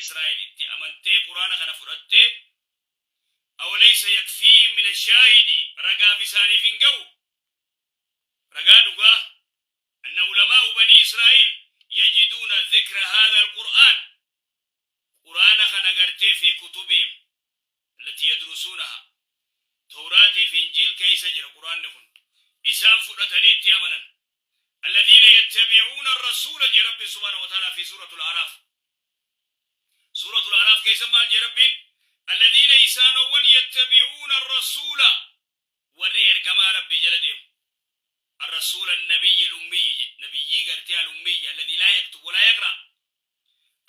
Israa'el itti amantee Quraana kana fudhattee, أوليس يكفيهم من الشاهد, ragaaf isaaniif hin ga'u ragaa dhugaa, أن علماء بني إسرائيل يجدون ذكر هذا القرآن, quraana kana gartee, في كتبهم التي يدرسونها, Tawraatii fi Injiil keeysa jira quraanni kun, isaan fudhatanii itti amanan. الذين يتبعون الرسول jee ربي سبحانه وتعالى في سورة الأعراف. سورة الأعراف keeysa maal jee Rabbiin? الذين isaanowwan يتبعون الرسول, warri ergamaa Rabbii jala deemu, الرسول النبي الأمي, نبي gartee الأمي الذي لا يكتب ولا يقرأ,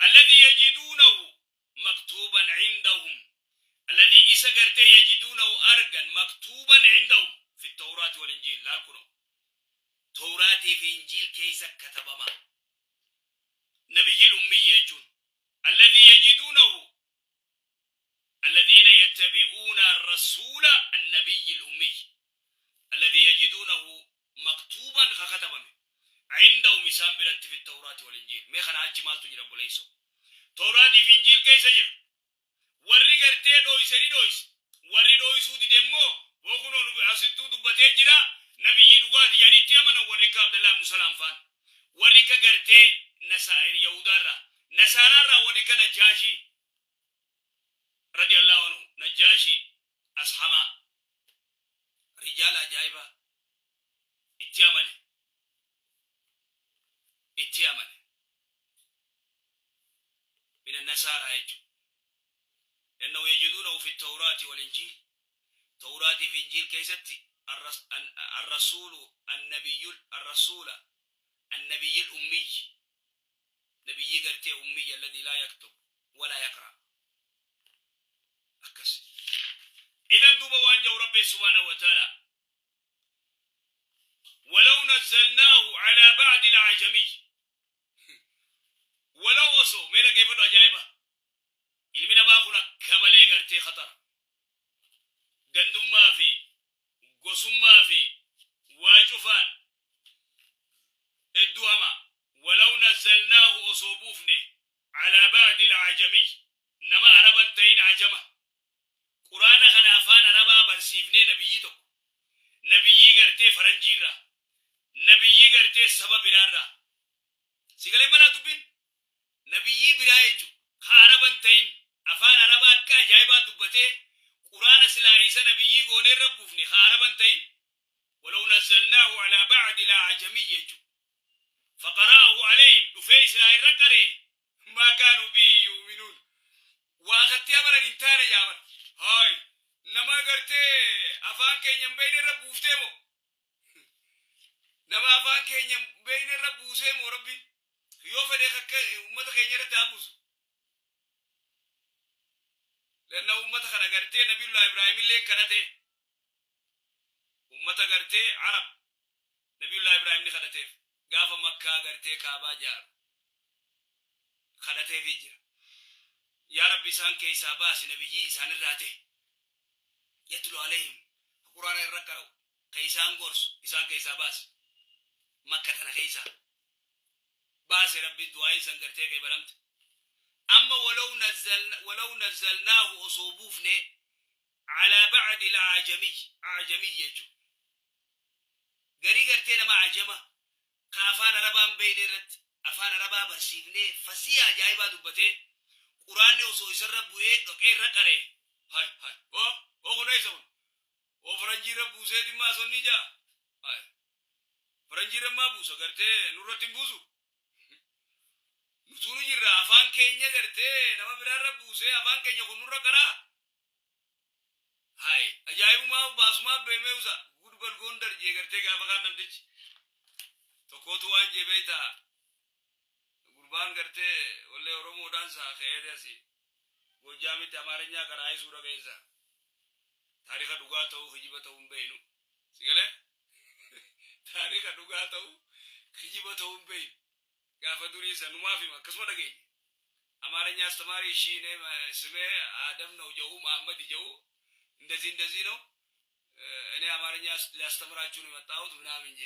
الذي يجدونه مكتوبا عندهم, الذي isa gartee يجدونه argan مكتوبا عندهم في التوراة والإنجيل. لا الكنو Tawraatii fi Injiil keeysa katabama. نبي الأمي jechuun الذي يجدونه, الذين يتبعون الرسول النبي الأمي الذي يجدونه مكتوبا, كتبا عندهم isaan biratti في التوراة والإنجيل. Mee kana achi maaltu jira obboleeyso? Tawraatii fi Injiil keeysa jira. Warri gartee dhooysanii dhooyse, warri dhooysuu dide immoo woo asittuu dubbatee jira, nabiyyi dhugaati yaani itti amanan. Warri akka Abdallah ibn Salaam faan, warri ka gartee Yahudaarraa, Nasaaraarraa, warri ka Najaashi رضي الله عنه, Najaashi Ashamaa, rijaala ajaa'ibaa itti amane, itti amane من النصارى jechuudha. لأنه يجدونه في التوراة والإنجيل, توراة في إنجيل keeysatti الرسول النبي, الرسول النبي الأمي, نبي gartee أمي الذي لا يكتب ولا يقرأ. Akkas. إذن duuba waan jau Rabbi سبحانه وتعالى: ولو نزلناه على بعض الأعجمي, ولو osoo mee dhaggeeffadhu, ajaa'iba, ilmi namaa kun akka malee gartee khatara, gandummaa fi gosummaa fi waa cufaan hedduu hama. ولو نزلناه osoo buufne على بعض الأعجمي, nama Araban ta'in, ajama, quraana kana afaan Arabaa barsiifnee, nabiyyii tokko, nabiyyii gartee faranjiirraa, nabiyyii gartee saba biraarraa, sigalee malaa dubbiin, nabiyyii biraa jechu, ka Araban ta'in, afaan Arabaa akka ajaa'ibaa dubbatee, quraana silaa isa nabiyyii gooneerra buufne ka Araban ta'in, ولو نزلناه على بعض الأعجمي jechu, فقرأه عليهم, dhufee silaa irra qaree, ما كانوا به يؤمنون, waa katti amanan hin taane jaaban. Hay, nama gartee afaan keenya hin beeyne irra buuftee moo? Nama afaan keenya hin beeyne irra buusee moo? Rabbi yoo fedhe akka ummata keenya irratti haa buusu. Lanna ummata kana gartee Nabiyullah Ibraahim illee kadhate, ummata gartee Arab Nabiyullah Ibraahim ni kadhateef. Gaafa Makkaa gartee Kaabaa jaaru kadhateefii jira: "Yaa Rabbi, isaan keessaa baasi nabiyyii isaanirraa ta'e, يتلو عليهم, quraana irra qara'u, ka isaan gorsu isaan keessaa baasi, Makka tana keessaa baase." Rabbi du'aayin san gartee qeebalamte. Amma ولو نزلناه osoo buufne على بعض الأعجمي, أعجمي jechu garii gartee nama ajama ka afaan Arabaan beeyne irratti afaan Arabaa barsiifnee, fasii ajaa'ibaa dubbatee, quraanni osoo isarra bu'ee dhoqee irra qaree, hay hay, o o kun eessa kun? O faranjii irra buusee dhimmaa sonni jaa, hay, faranjii irra maa buusa? Gartee nurratti hin buusu, nutuu nu jirra. Afaan keenya gartee nama biraarra buusee afaan keenya kun nurra qaraa, hay, ajaa'ibumaa baasumaa beemee usa gudbal Gondar jee. Gartee gaafa kaan namtichi tokkootu waan jee beeytaa? Gurbaan gartee wallee Oromoodhaan saa ka'eete asii Gojaamitti Amaarinyaa karaa suura keessa, taarika dhugaa ta'uu kijiba ta'uu hin beeynu. Sigalee taarika dhugaa ta'uu kijiba ta'uu hin beeynu. Gaafa durii sanumaaf hima, akkasuma dhageenya. አማርኛ አስተማሪ እሺ፣ እኔ ስሜ አደም ነው ጀው መሐመድ ጀው እንደዚህ እንደዚህ ነው፣ እኔ አማርኛ ሊያስተምራችሁ ነው የመጣሁት ምናምን ጄ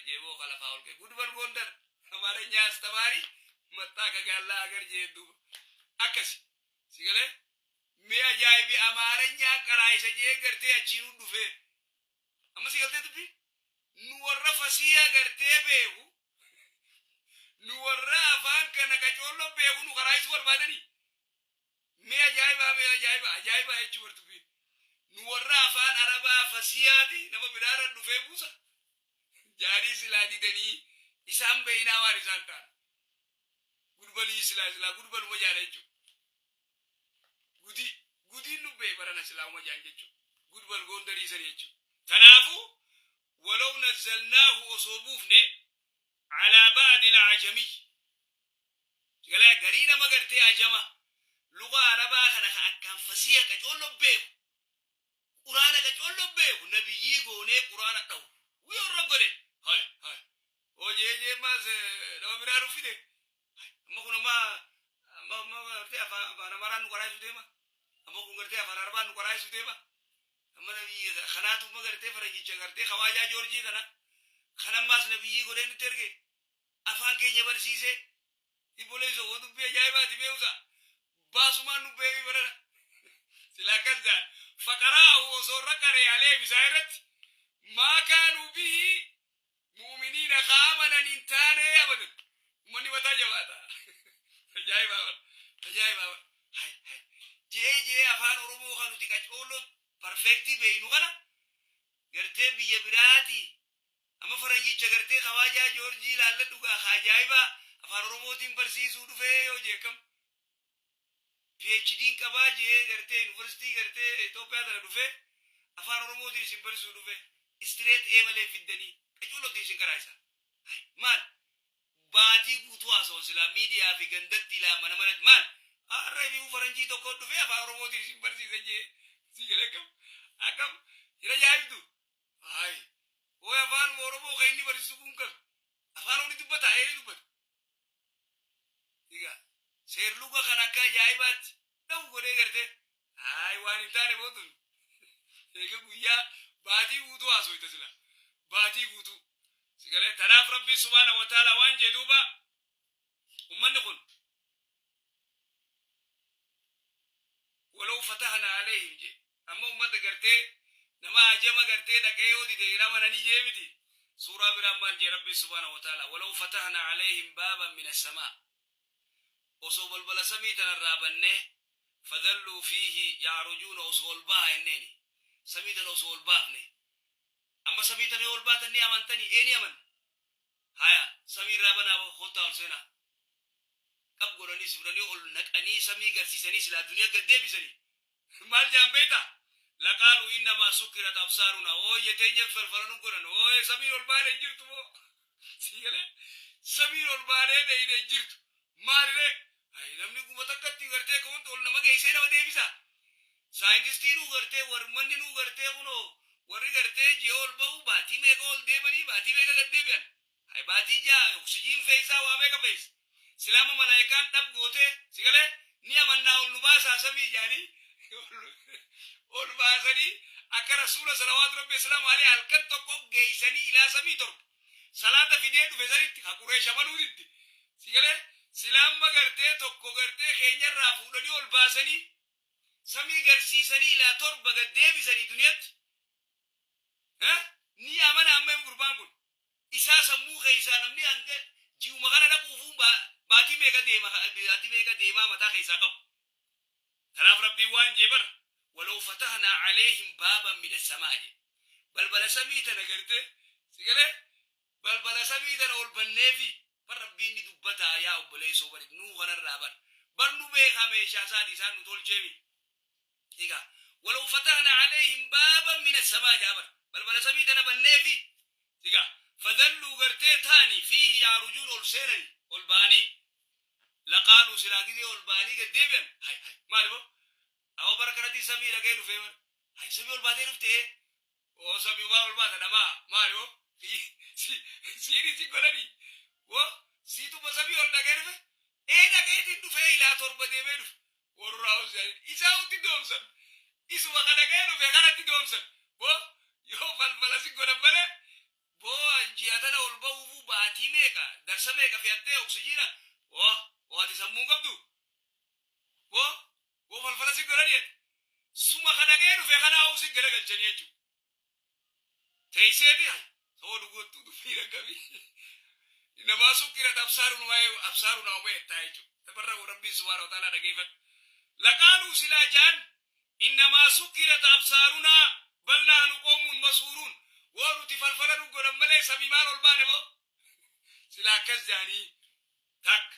ጄቦ ከለፋ ወልቀ ጉድበል ጎንደር አማርኛ አስተማሪ። Maxxaa ka gaallaa agar jee duuba. Akkasi. Si galee? Mee ajaa'ibi Amaaranyaan qaraa isa jee gartee achiinuu dhufee. Amma si galtee dubbii? Nu warra fasiiha gartee beeku, nu warra afaan kana qacoollo beeku nu karaa isu barbaadanii. Mee ajaa'ibaa, mee ajaa'ibaa, ajaa'ibaa jechuu bar dubbiin. Nu warra afaan Arabaa fasiihaati nama biraarra dhufee buusa. Jaarii silaa didanii isaan beeynaa waan isaan ta'an. Gudbalii silaa silaa gudbaluma jaana jechuudha. Gudii gudiin lubbee barana silaa uma jaan jechuudha. Gudbal goondarii sani jechuudha. Tanaafuu walaw nazzalnaahu osoo buufne alaa ba'dil ajamii galee garii nama gartee ajama lugaa Arabaa kana ka akkaan fasiiha qacoollo beeku, Quraana qacoollo beeku, nabiyyii goonee Quraana dhahu wiyoo irra godhe. Hay hay, hojii jee maas nama biraa nu fide. Hay, amma kun amma amma amma gartee afaan Amaaraan nu qaraayisuu deema, amma kun gartee afaan Arabaan nu qaraayisuu deema. Amma nabiyyii kanaatu amma gartee faranjicha gartee kawaajaa Joorjii kana kan ammaas nabiyyii godhee nutti erge, afaan keenya barsiisee. Obboleessoo, woo, dubbii ajaa'ibaati. Beekusa baasumaan nu beeki barana sila akkas jaan. Faqaraahu osoo irra qaree alee isaa irratti maa kaanuu bihi mu'miniina ka amanan hin taane abadan. Ummanni mataa jabaata. Ajaa'ibaa bara, ajaa'ibaa bara. Hay hay jee jee, afaan Oromoo kan nuti qacooloo perfect beeynu kana gartee biyya biraatii amma faranjicha gartee kawaajaa Joorjii ilaalladhu gaa, ka ajaa'ibaa afaan Oromootiin barsiisuu dhufee yoo jee akkam? PhD'n qabaa jee gartee yuunivarsiitii gartee Itoophiyaa tana dhufee afaan Oromootiin isin barsiisuu dhufe, straight A malee fiddanii qacuulootti isin qaraayisa. Maal baatii guutuu haasawan silaa miidiyaa fi gandatti ilaa mana manatti? Maal har'a fi faranjii tokko dhufee afaan Oromootiin isin barsiisa jee, si galee? Akkam akkam hin ajaa'ibdu? Hayi, hooy, afaan Oromoo kan inni barsiisu kun kam afaan oni dubbata? Ee, dubbata. Egaa seerluga kan akka ajaa'ibaatti dha'u godhee gartee. Hayi, waan hin taane bootun. Eega guyyaa baatii guutuu haasoyta sila baatii guutuu, si galee? Tanaaf Rabbi subhaana wa ta'ala waan jee duuba, ummanni kun walaw fatahna alayhim jee. Amma ummata gartee nama ajama gartee dhaqee yoo dide hin amananii jee miti. Suuraa biraan maal jee Rabbi subhaana wa ta'ala? Walaw fatahna alayhim baaban min assamaa, osoo balbala samii tanarraa bannee, fadhalluu fiihi ya'rujuuna, osoo ol baha inneeni samii tana osoo ol baafne. Amma samii tana yoo ol baatan ni amantanii? Ee, ni amanna. Haya, samii irraa banaa, kottaa ol seenaa. Qab godhanii si fudhanii ol naqanii samii garsiisanii silaa duniyaa gad deebisanii maal jaan beektaa? Laqaaluu innamaa sukkirat absaaruna. Ooyye teenya falfala nu godhan. Ooye, samiin ol baanee hin jirtu moo? Si galee? Samiin ol baanee dheeyne hin jirtu. Maaliree? Ay, namni guma takkatti gartee ka'uun ol nama geessee nama deebisa. Saayintistii nuu gartee warmanni nuu gartee kunoo warri gartee ji'a ol ba'u baatii meeqa ol deemanii baatii meeqa gad deebi'an. Hay, baatii 6 oksijiin feessaa waa meeqa feessa. Silaama malaayikaan dhab gootee, si galee, ni amannaa ol nu baasaa samii jaanii ol baasanii akka Rasuula salawaatu Rabbi islaamu alayhi halkan tokko geessanii ilaa samii 7 salaata fidee dhufe sanitti ka Qureesh amanuu didde. Si galee? Silaamma gartee tokko gartee keenyarraa fuudhanii ol baasanii samii garsiisanii ilaa 7 gad deebisanii duniyatti ni amana. Amma gurbaan kun isaa sammuu keessaa namni hanga ji'uma kana dhaquufuu baatii meeqa deema, baatii meeqa deemaa mataa keessaa qabu. Kanaaf Rabbiin waan jee bar, walaw fatahnaa alayhim baaban min assamaa jee. Balbala samii tana gartee, si galee, balbala samii tana ol banneefi bar. Rabbiin ni dubbataa yaa obboleessoo, bari nuu kanarraa bar bar nu beekaa meeshaa isaati isaan nu tolcheemi. Egaa walaw fatahnaa alayhim baaban min assamaa jaa bar, balbala samii tana banneefi. Egaa fadhalluu gartee taani fiihi yaarujuun ol seenani ol ba'anii, laqaaluu silaa gizee ol ba'anii gad deebi'an, hay hay, maali boo? Awwa, bara kanatti samii dhaqee dhufee bar. Hay, samii ol baatee dhufte? Oo, samii waan ol baata dhamaa maali boo? Siini si godhanii woo siituma samii ol dhaqee dhufe? Ee, dhaqeetiin dhufee ilaa 7 deemee dhufe. Warraa ol isaa utti doomsan, isuma ka dhaqee dhufe kanatti doomsan boo. Yoo falfala si godhan malee boo, ji'a tana ol bahuufuu baatii meeqa darsa meeqa fe'attee oksijiina. Woo woo ati sammuu qabdu, woo woo falfala si godhani ati suma ka dhagee dhufe kanaa si garagalchanii jechuudha. Teesseeti hay soo dhugottu dubbii dhaggabi namaa sukkirat absaaruun waa'ee absaaruun haa jettaa jechuudha. Tabarra Rabbii subhaanahu wa ta'ala dhageeffadhu. Laqaaluu silaa jaan innamaa sukkirat absaarunaa bal nahnu qawmun mashuuruun, woo nuti falfala nu godhan malee samii maal ol baane moo sila akkas jaanii. Takka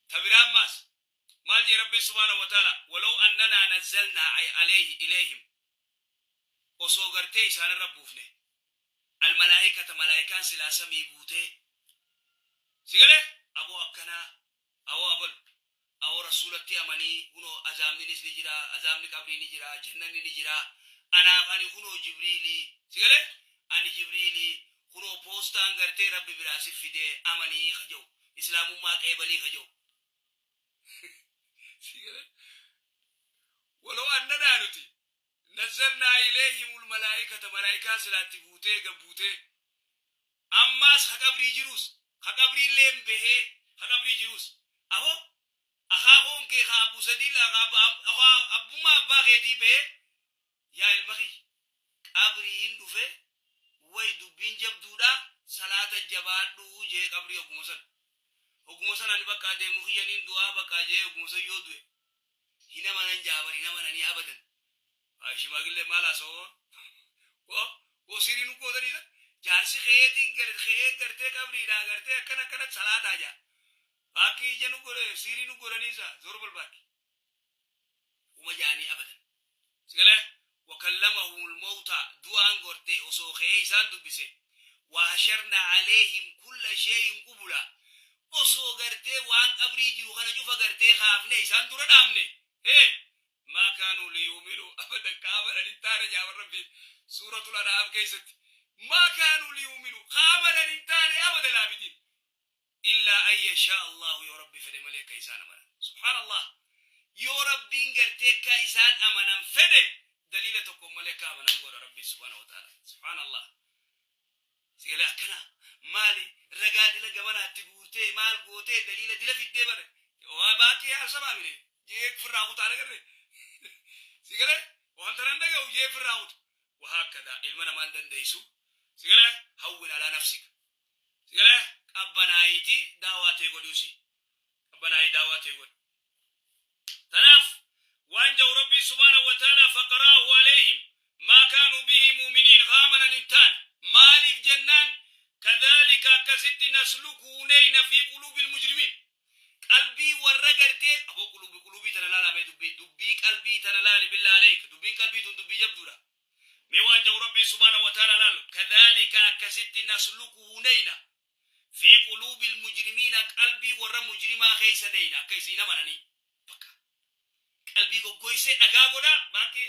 ta biraan maas maal jee Rabbi subhaanahu wa ta'ala? Walaw annanaa nazzalnaa alayhi ilayhim, osoo gartee isaanirra buufne almalaa'ikata, malaa'ikaan silaa samii buutee sigalee aboo akkanaa awoo abalu awoo rasuulatti amanii, kunoo azaabninis ni jira, azaabni qabrii ni jira, jannanni ni jira, anaaf ani kunoo Jibriilii, sigalee ani Jibriilii, kunoo poostaan gartee Rabbi biraa si fidee amanii kaja'u, islaamummaa qeebalii kaja'u, sigalee waloo annanaa nuti nazzalnaa ilayhimul malaa'ikata, malaa'ikaan silaatti buutee gabbuutee, ammaas ka qabrii jirus, ka qabriilleen bahee ka qabrii jirus, aho akaakoon kee ka abbu sadii abbummaa abbaa keetii bahee, yaa ilma kiyya qabriin dhufe, way dubbiin jabduudha, salaata jabaadhu jee, qabrii oguma san ani bakka adeemu kiyyaniin du'aa bakka jee, oguma san yoo du'e hin amanan jaabar, hin amananii abadan. Shimaagillee maal haasawoo woo sirii nu gootanii jaarsi keetiin kee gartee qabriidhaa gartee akkana akkana salaataa jaa baakki ija nu godhe sirii nu godhaniisa zor balbaakki uma jaanii abadan. Sigalee wakallamahumul mawta, du'aan gortee osoo ka'ee isaan dubbise, wahasharna aleehim kulla sheeyin qubula, osoo gartee waan qabrii jiru kana cufa gartee kaafne isaan dura dhaabne, hee maa kaanuu liyuuminuu abadan, kaamanan hin taane jaaban Rabbiin suuratul Anaam keessatti, maa kaanuu liyuuminuu, kaamanan hin taane abadan abidin, illaa an yashaa Allahu, yoo Rabbi fedhe malee akka isaan amanan. Subhaanallah, yoo Rabbiin gartee akka isaan amanan fedhe daliila tokko malee akka amanan godha Rabbi subhaanahu wa ta'ala. Subhaanallah, sigalee akkana maali ragaa dila gamanaatti guurtee maal gootee daliila dila fiddee bare waa baakii haasabaa mine jee firraa kutaa agarre, sigalee waan tanan dhaga'u jee firraa kuta. Wahaakkadaa ilma namaan dandeessu, sigalee hawwin alaa nafsika, sigalee qabbanaayitii daawaa ta'e godhuusi, qabbanaayii daawaa ta'e godhu. Tanaaf waan jedhu Rabbii subhaanahu wa ta'ala: faqaraahu alayhim maa kaanuu bihi mu'miniin, kaamanan hin taane. Maaliif jennaan, kadhalika akkasitti nasluku neyna fi quluubil mujrimiin, qalbii warra gartee aboo quluubi quluubii tana laalamee dubbii qalbii tana laali, billaa aleek, dubbiin qalbii tun dubbii jabduudha. Mee waan jedhu Rabbii subhaanahu wa ta'ala laal: kadhalika akkasitti nasluku neyna fi quluubil mujrimiina, qalbii warra mujrimaa keessa neyna akka isiin amananii bakka qalbii goggoysee dhagaa godha. Baakki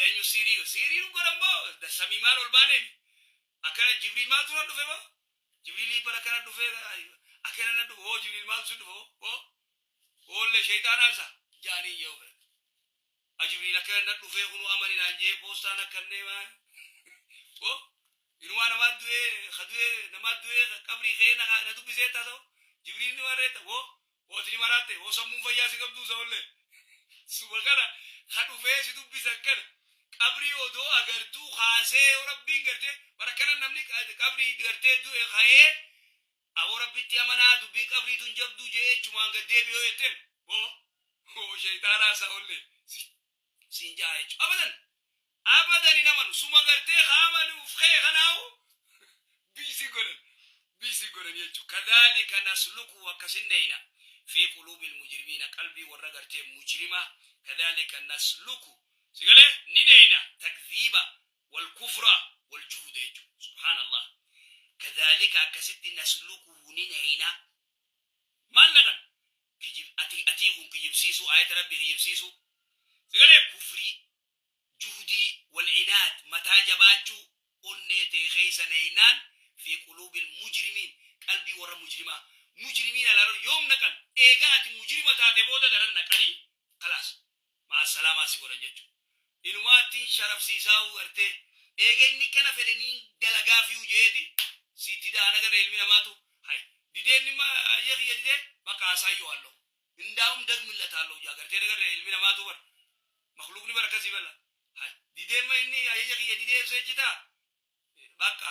eenyu siirii siirii nu godhan moo samii maal ol baaneen akkana Jibriil maaltu na dhufe moo Jibriilii bara kana dhufe akkana na dhufe hoo Jibriil maaltu si dhufe hoo hoollee sheeyxaanaansa jaaniin yoo fedhe Jibriil akkana na dhufee kunu amani naan jee poostaan akkannee maa hoo inumaa namaa du'ee ka du'ee namaa du'ee qabrii kee na dubbisee taasa'u Jibriil ni warreetta hoo hootini maraatte hoo sammuun fayyaa si qabduu isa ollee suma kana ka dhufee si dubbisan kana qabrii odoo agartuu kaasee yoo Rabbiin gartee bara kana namni qabrii gartee du'e ka'ee aboo Rabbitti amanaa dubbiin qabrii tun jabduu jee jechumaan gad deebi'oo jetteen hoo hoo sheeyxaanaa isaa ollee siin jaa jechu. Abadan abadan hin amanu. Suma gartee kaamanuuf ka'e kanaahu biisi godhan, biisi godhan jechu. Kadhalika nasluku, akkasin neyna fi quluubil mujrimiina, qalbii warra gartee mujrima. Kadhalika nasluku, sigalee ni neyna takdhiiba walkufra waljuhuda jechu. Subhaanallah, kadhalika akkasitti naslukuhu ni neyna. Maal naqan? Kijib ati atii kun kijibsiisuu, ayata Rabbii kijibsiisuu, sigalee kufrii, juhdii, walcinaad, mataa jabaachuu onnee ta'e keessa neeynaan fi quluubil mujrimiin, qalbii warra mujrimaa, mujrimiin alaaloo yoom naqan? Eegaa ati mujrima taate booda daran naqanii kalaas maa salaamaa si godhan jechuudha. Inumaattiin sharafsiisaa gartee eega inni kana fedhe niin dalagaa fi'u jeeti sitti da'an agarre. Ilmi namaatu hay dideen dhimma ayya kiyya didee Bakka asaayyo'allo indaa'um dagmillataalloo jaa gartee nagarree ilmi namaatu bar makluuqni bar akkasii bala hay dideemma inni ajaja kiyya didee seechitaa bakka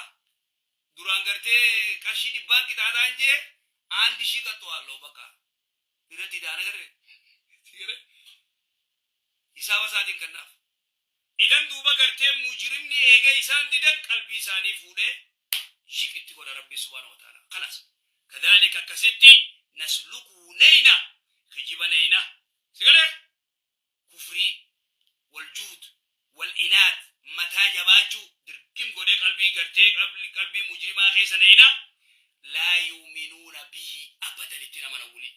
duraan gartee qarshii dhibbaan qixaaxaan jee aandi ishii qaxxo'alloo bakka irratti daana garree hisaaba isaatiin kannaaf idan duuba gartee mujrimni eega isaan didan qalbii isaanii fuudhee yiq itti godha Rabbi subhaanahu wa ta'ala. Khalas, kadhalika akkasitti naslukuu neyna kijiba neyna sigalee kufrii wal juhd wal inaad mataa jabaachuu dirgim godhee qalbii gartee qalbii mujrimaa keessa neyna. Laa yu'minuuna bihi abadan, itti amana wuli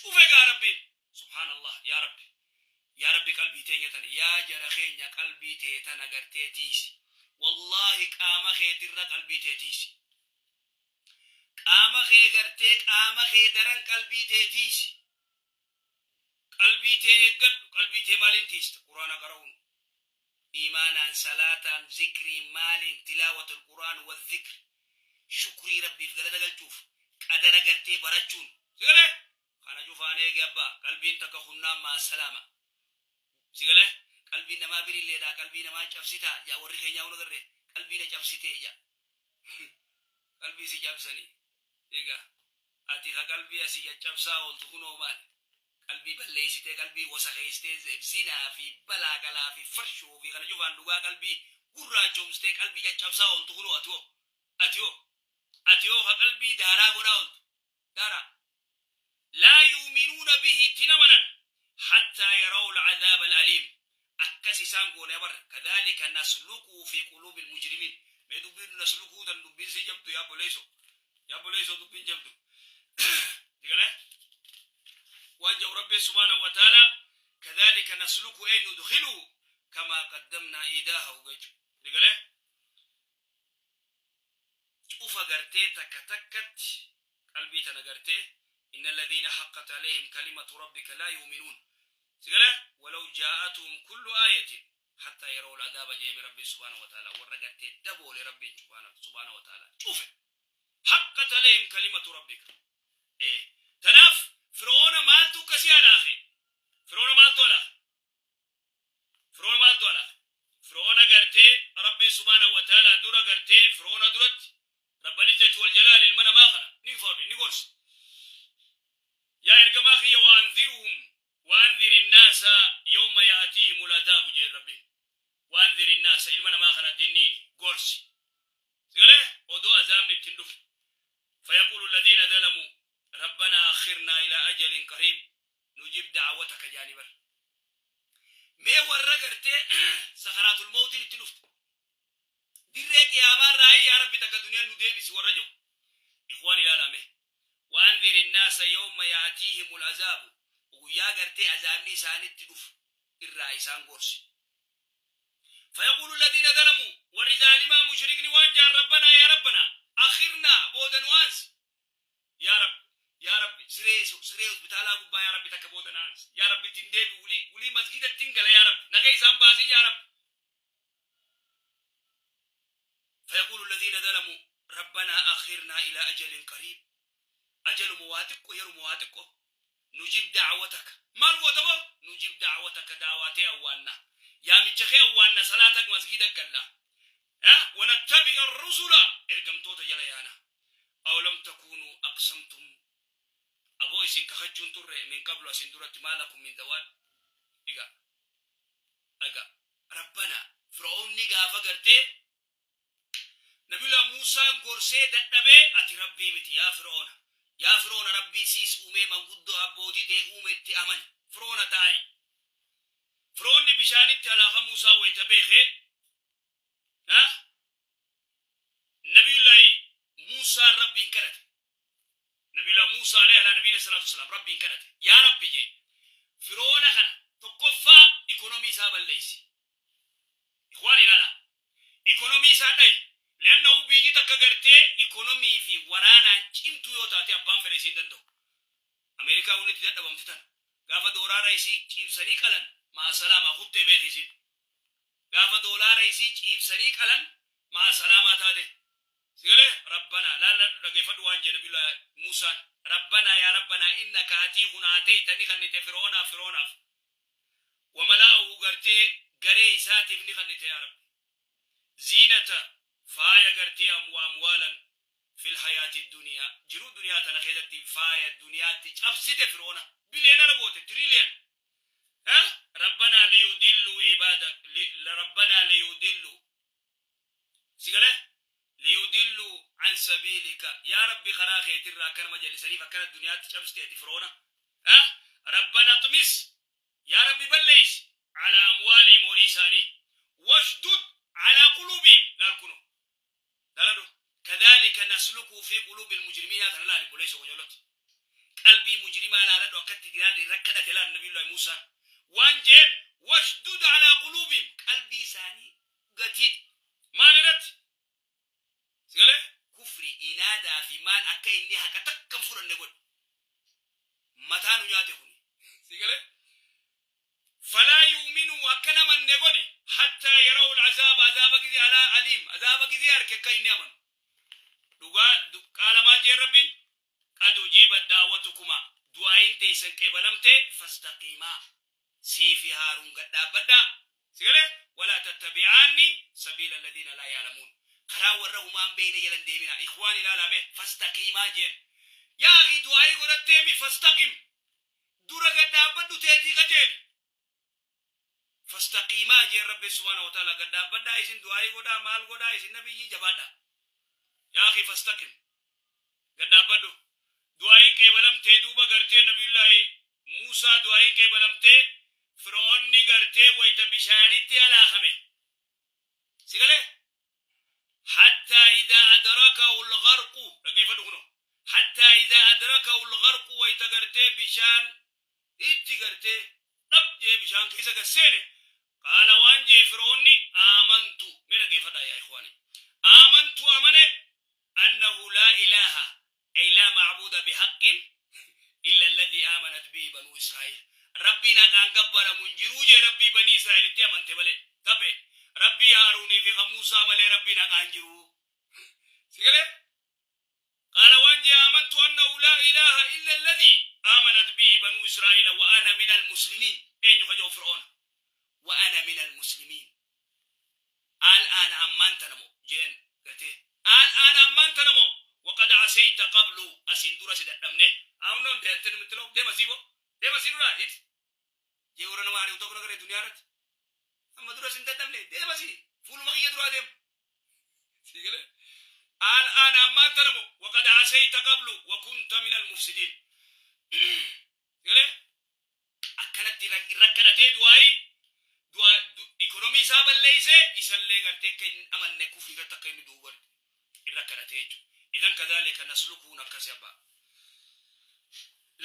cufe gaa Rabbiin. Subhaanallah, yaa Rabbi, yaa Rabbi, qalbii teenya tana, yaa jara keenya, qalbii tee tana gartee tiisi. Wallaahi qaama keetirra qalbii tee tiisi. Qaama kee gartee qaama kee daran qalbii tee tiisi. Qalbii tee eeggadhu. Qalbii tee maaliin tiista? Quraana qara'uun, iimaanaan, salaataan, zikriin, maaliin, tilaawatul Quraan wa zikri, shukrii, Rabbiif galata galchuuf, qadara gartee barachuun. Sigalee kana cufaan eegi abbaa qalbiin takka kunnaan maa salaama. Sigalee qalbiin namaa birilleedha, qalbii namaa cabsitaa yaa warri keenyaa hunda garree qalbii na cabsitee yaa qalbii si cabsanii. Egaa ati ka qalbii asii caccabsaa ooltu kunoo maali? Qalbii balleessitee, qalbii wasakeessitee, zinaa fi balaa qalaa fi farshoo fi kana cufaan dhugaa qalbii gurraachoomsitee qalbii caccabsaa ooltu kunoo ati hoo? Ati hoo? Ati hoo ka qalbii daaraa godhaa ooltu? Daaraa. Laa yu'minuuna bihi, itti amanan, hattaa yarawu alcadaaba alaliim. Akkas isaan goone bar. Kadhalika naslukuu fi quluubi almujrimiin. Mee dubbiin naslukuu tan dubbiin si jabdu, yaa boleeyso, yaa boleeyso, dubbiin jabdu digale waan jau Rabbi subhaanahu wa ta'ala. Kadhalika nasluku ay nudkhiluhu kama qaddamnaa iidaahahu jechu digale cufa gartee takka takkatti qalbii tana gartee. Inna alladhiina haqqat alayhim kalimatu rabbika laa yu'minuun, sigale, walaw jaa'atuhum kullu aayatin hattaa yarawu al'adaaba jeemi Rabbi subhaanahu wa ta'ala. Warra gartee daboole Rabbiin subhaanahu wa ta'ala cufe. Haqqat alayhim kalimatu rabbika. Ee, tanaaf Fir'oona maaltu akkasii alaake? Fir'oona maaltu alaake? Fir'oona maaltu alaake? Fir'oona gartee Rabbi subhaanahu wa ta'ala dura gartee Fir'oona duratti rabbal izzati wal jalaal ilma namaa kana ni fodhe, ni gorse. Yaa ergamaa kiyya, waanzirhum waanzir innaasa yawma yaatiihim ladaabu jeen Rabbiin. Waanzir innaasa, ilma namaa kana dinniini gorsi, sigalee odoo azaabni ittiin dhufe. Fayaquulu alladhiina zalamuu rabbanaa akhirnaa ilaa ajalin qariib nujib da'wataka jaanii bar. Mee warra gartee sakaraatul mawtiin itti dhufte dirree qiyaamaa irraa yaa Rabbi takka duniyaan nu deebisi warra jedhu, ikhwaan, ilaalame. Waanzir innaasa yawma yaatiihimul azaabu, guyyaa gartee azaabni isaanitti dhufu irraa isaan gorsi. Fayaquulu alladhiina zalamuu, warri zaalimaa mushrikni waan jaan: rabbanaa, yaa Rabbanaa, akhirnaa, booda nu aansi, yaa Rabbi, yaa Rabbi, siree siree hospitaalaa gubbaa, yaa Rabbi, takka booda na aansi, yaa Rabbi, ittiin deebi wulii wulii masgida ittiin gala, yaa Rabbi, naga isaan baasii, yaa Rabbi. فيقول الذين ظلموا ربنا أخرنا إلى أجل قريب، أجل مواتق يرو مواتق، نجيب دعوتك. maal goota boo? نجيب دعوتك، daawatee awwaanna, yaamicha kee awwaanna, salaata masgida galla, ونتبع الرسل، ergamtoota jala yaana. أولم تكونوا أقسمتم، aboo isin kakachuun turre، من قبل، asin duratti، ما لكم من زوال. Egaa egaa rabbana Fir'aunni gaafa gartee Nabiyullah Muusaan gorsee dadhabee, ati Rabbii miti, yaa Fir'oona, yaa Fir'oona, Rabbii siis uumee manguddoo abbootii ta'e uumetti amani, Fir'oona taa'i. Fir'oonni bishaanitti halaaka Muusaa wayta beekee, Nabiyullah Muusaan Rabbiin kadhate. Nabiyullah Muusaa alayhi ala nabiyina salaatu wasalaam Rabbiin kadhate. Yaa Rabbi jee, Fir'oona kana tokkoffaa ikonomii isaa balleessi. Ikhwaan, ilaala, ikonomii isaa dhayi. Leannahu biyyi takka gartee ikonomii fi waraanaan cimtuu yoo taate abbaan fedhe isiin danda'u. Ameerikaa wanni itti dadhabamte tana. Gaafa doolaara isii ciibsanii qalan, maa salaamaa kuttee beeki isiin. Gaafa doolaara isii ciibsanii qalan, maa salaamaa taate. Sigalee rabbanaa laalladhu, dhageeffadhu waan jee Nabiyullah Muusaan. Rabbanaa, yaa Rabbanaa, innaka, atii kun, aateyta, ni kannite, Fir'oonaaf, Fir'oonaaf, wamalaa'ahu, gartee garee isaatiif ni kannite, yaa Rabbi, ziinata, faaya gartee, amwaalan fil hayaati duniyaa, jiruu duniyaa tana keessatti faaya duniyaatti cabsite. Fir'oona billionaire goote, trillion. Rabbanaa liyudilluu ibaadak, rabbanaa liyudilluu, sigale, liyudilluu an sabiilika, yaa Rabbi, karaa keetirraa akkanuma jallisaniif akkana duniyaatti cabsiteeti Fir'oona. Rabbana xmis, yaa Rabbi, balleeysi, calaa amwaalihim, horii isaanii, washdud calaa quluubihim. Laal kuno, laaladhu, kadhalika nasluku fi quluubi almujrimiina. Tana laali, boleessa gojolloti, qalbii mujrimaa laaladhu, akkatti irra kadhate. Laal, Nabiyullahi Muusaan waan jeen: washdud calaa quluubihim, qalbii isaanii gatii maal irratti sigale kufri, inaadaa fi maal akka inni haqa takkan fudhanne godhe. Mataa nu nyaate kuni, sigale. Falaa yu'minuu, akka namanne godhi, hattaa yarawu alcazaaba, azaaba gize, alaa aliim, azaaba gizee arke akka inni amanu dhugaa. Qaala, maal jeen Rabbiin? Qad ujiibat da'watukuma, du'aayin teeysan qeebalamte, fastaqiimaa, siifi Haaruun gadhaabbadhaa, sigale, walaa tattabi'aanni sabiila alladhiina laa ya'lamuun, karaa warra humaan beeyne jalan deemina. Ikhwaan, ilaalame, fastaqiimaa jeen. Yaa akhi, du'aayii godhatteemi, fastaqim, dura gadhaabbadhu, teetii qajeeli. Fastaqiimaa jeen Rabbi subhaana wa ta'ala. Gadhaabbadhaa isin, du'aayii godhaa, maal godhaa isin, nabiyyii jabaadhaa. Yaa akhi, fastaqim, gadhaabbadhu, du'aayiin qeebalamtee. Duuba gartee Nabiyullaahi Muusaa du'aayiin qeebalamtee, Fir'oonni gartee wayta bishaanitti alaakame, sigalee, hattaa idaa adrakahu lgarqu, dhaggeeffadhu kuno, hattaa idaa adrakahu lgarqu, wayta gartee bishaan itti gartee dhab jee bishaan keessa gasseene, qaala, waan jee Fir'oonni, aamantu, mee dhaggeeffadhaa yaa ikhwaani, aamantu, amane, annahu laa ilaaha, ay laa macbuuda bihaqqin, illa alladhii aamanat bihi banuu Israa'iil. Rabbiin haqaan gabbaramu hin jiruu jee, Rabbii banii Israa'elitti amante malee. Taphe Rabbii Haaruunii fi ka Muusaa malee Rabbiin haqaan jiruu. Sigalee? Qaala, waan jee, aamantu annahu laa ilaaha illa alladhii aamanat bihi banuu Israa'iila wa ana min almuslimiin. Eenyu ka jedhu? Fir'oona. Wa ana min almuslimiin. Al'aana, ammaan tana moo jeen gartee, al'aana, ammaan tana moo, waqad asayta qablu, asiin dura si dadhabne, አሁን ነው እንደ እንትን የምትለው፣ deema sii bo, deema sii duraa hit jee. Warra nama ari'u tokko nagaree duniyaa irratti amma dura sin dadhabne, deema sii, fuuluma kiyya duraa deema, sii galee. Al'aana, ammaan tana moo, waqad asayta qablu wa kunta min almufsidiin, galee. Akkanatti irra kadhatee, du'aayii du'a ikonomii isaa balleeysee, isallee gartee akka hin amanne, kufrii irratti akka inni du'u godhe irra kadhatee jechuudha. Idan kadhalika naslukuun akkasi abbaa.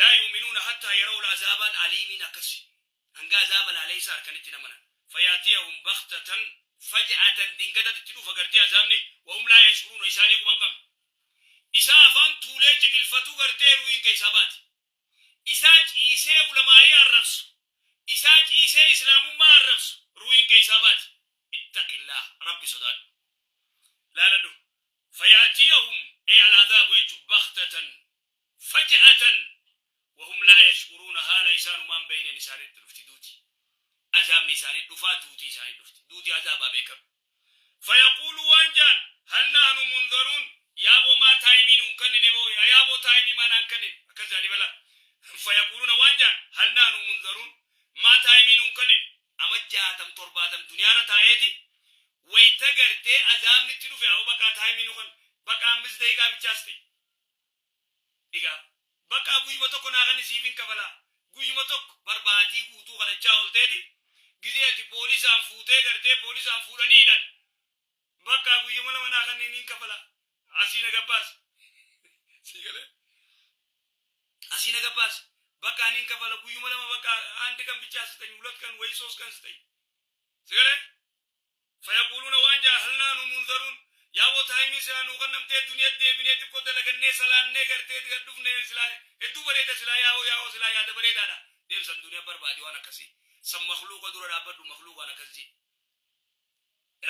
Laa yu'minuuna hattaa yarawul azaabaan aliimiin, akkasi hanga azaaba laaleessa harkanitti namanan. Fayaatiyahum bakhtatan faj'atan, dingatatti itti dhufa gartee azaabni, wahum laa yash'uruuna, isaanii quban qabne. Isaa afaan tuulee ciqilfatu gartee ru'iin keessaa baati. Isaa ciisee ulamaa'ii arrabsu, isaa ciisee islaamummaa arrabsu, ru'iin keessaa baati. Ittaqillah, Rabbi sodaadhu. Laaladhu, fayaatiyahum ay al'azaabu jechu, bakhtatan faj'atan wahum laa yash'uruuna, haala isaanumaan beeynen isaanitti dhufti duuti. Azaabni isaanii dhufaa, duuti isaanii dhufti, duuti azaabaa beekamu. Fayaquulu, waan jaan, hal nahnu munzaruun, yaaboo maa time nuun kennine boo, yaaboo time maa naan kennine, akkas jaanii bala. Fayaquuluuna, waan jaan, hal nahnu munzaruun, maa time nuun kennine? Ama 60 70 duniyaarra taa'eeti, wayta gartee azaabni itti dhufe, awoo baqaa time nu kan baqaa 5 daqiiqaa bichaas ta'e egaa baqaa guyyuma tokko naa kan siifin kafalaa, guyyuma tokko barbaatii guutuu kadhachaa oolteeti, gizee ati poolisaan fuutee gartee poolisaan fuudhanii hidhan, bakka guyyuma 2 naa kanneen niin kafalaa, asii na gabbaas, sii galee, asii na gabbaas, bakka niin kafala, guyyuma 2, bakka አንድ ቀን ብቻ ስጠኝ፣ ሁለት ቀን ወይ 3 ቀን ስጠኝ፣ si galee. Fayaquuluuna, waan jaa, hal naanu munzaruun, yaaboo time silaa nuu kannamtee duniyaa deebinee xiqqoo dalagannee salaannee gartee gad dhufne silaa hedduu bareeda silaa, yaa'oo yaa'oo silaa yaada bareedaadha. Deemsan duniyaa barbaadi waan akkasii san makluuqa dura dhaabbadhu, makluuqaan akkasii.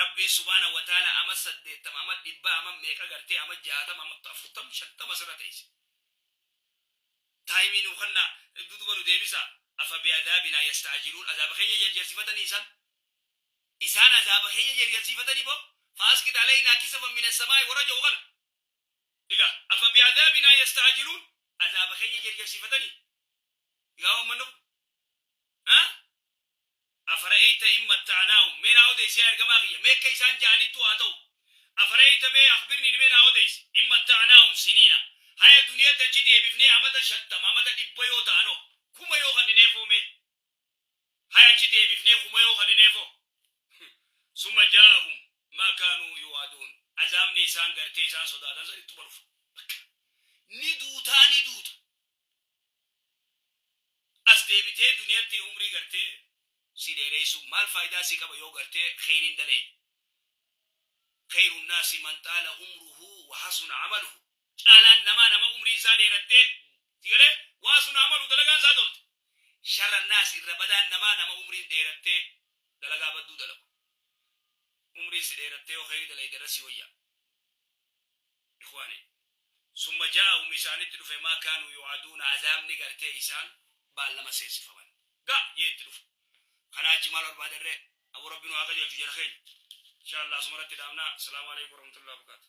Rabbii subhaana wa ta'ala ama 80, ama 100, ama meeqa gartee, ama 60, ama 40, 50 sirra teesse. Taayimii nuu kannaa, duduba nu deebisa. Afa bi'adaabinaa yasta'ajiluun, azaaba keenya jarjarsiifatanii isaan? Isaan azaaba keenya jarjarsiifatanii boo? Fa'asqit alaynaa kisafan mina samaa'i warra jedhu kana. Egaa afa bi'adaabinaa yasta'ajiluun, azaaba keenya jarjarsiifatanii? Egaa uummanni kun. Ha? Afara'eyta in matta'naahum, mee naa odeysi yaa ergamaa kiyya, mee akka isaan ja'anittuu haa ta'u, afara'eyta mee akhbirnii mee naa odeysi, in matta'naahum siniina, haya duniyatti achi deebifnee amata 50, amata 100 yoo ta'an hoo, 1000 yoo kannineef hoo mee, haya achi deebifnee 1000 yoo kannineef hoo, summa jaa'ahum maa kaanuu yu'aduun, azaabni isaan gartee isaan sodaatan san ittuma dhufa, bakka ni duutaa ni duuta. As deebitee duniyatti umrii gartee si dheereessuun maal faaydaa si qaba yoo gartee kheyrii hin daleyne. Kheyru nnaasi man xaala umruhu wa hasuna amaluhu. Caalaan namaa nama umriin isaa dheerattee, si galee, wa hasuna amaluhu, dalagaan isaa tolte. Sharra nnaas, irra badaan namaa nama umriin dheerattee dalagaa badduu dalagu. Umriin si dheerattee yoo kheyrii dalayde irra si wayya. Ikhwaani. Summa jaa'ahum, isaanitti dhufe, maa kaanuu yu'aduuna, azaabni gartee isaan baallama seensifaman. Ga jee itti dhufe. Kanaa achi maal barbaadan ree? Aboo Rabbi nu haa qajeelchu jara keenya. Inshaa Allah asumarratti dhaabna. Assalaamu alaikum warahmatullahi wabarakatuh.